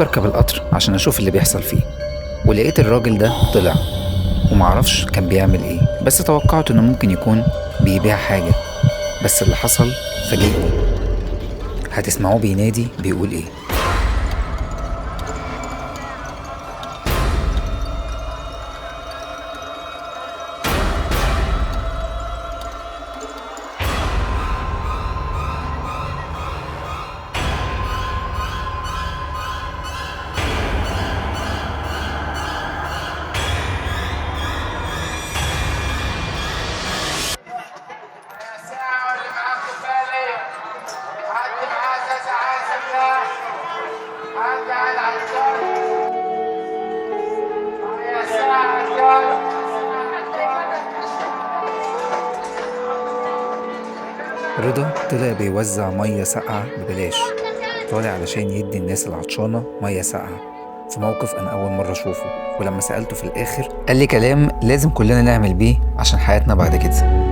قررت أركب القطر عشان أشوف اللي بيحصل فيه، ولقيت الراجل ده طلع ومعرفش كان بيعمل إيه، بس توقعت إنه ممكن يكون بيبيع حاجة. بس اللي حصل فاجئني. هتسمعوه بينادي بيقول إيه. رضا طلع بيوزع مية ساقعة ببلاش، طالع علشان يدي الناس العطشانة مية ساقعة، في موقف أنا أول مرة أشوفه. ولما سألته في الآخر قال لي كلام لازم كلنا نعمل بيه عشان حياتنا بعد كده.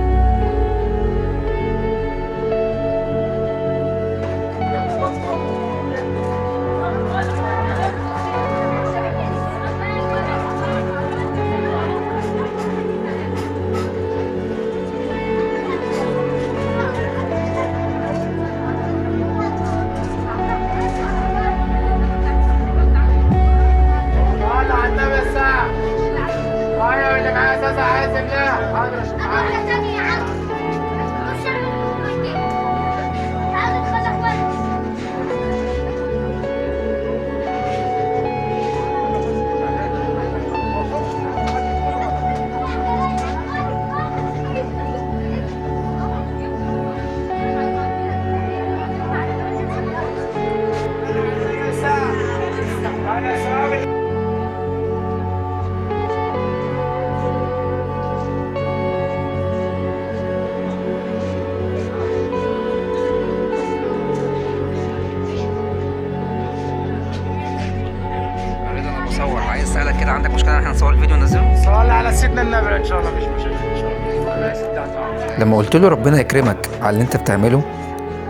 اسالك كده، عندك مشكلة ان احنا نصور الفيديو وننزله؟ صلي على سيدنا النبي ان شاء الله، مفيش مشاكل ان شاء الله. لما قلت له ربنا يكرمك على اللي انت بتعمله،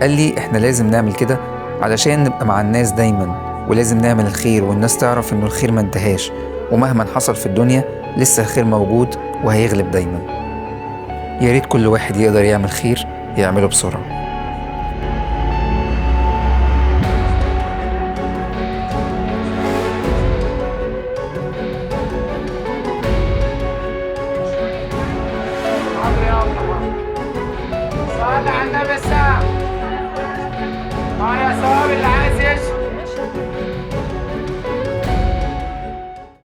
قال لي احنا لازم نعمل كده علشان نبقى مع الناس دايما، ولازم نعمل الخير والناس تعرف انه الخير ما انتهاش، ومهما حصل في الدنيا لسه الخير موجود وهيغلب دايما. يا ريت كل واحد يقدر يعمل خير يعمله بسرعة. صلي على النبي الساعة.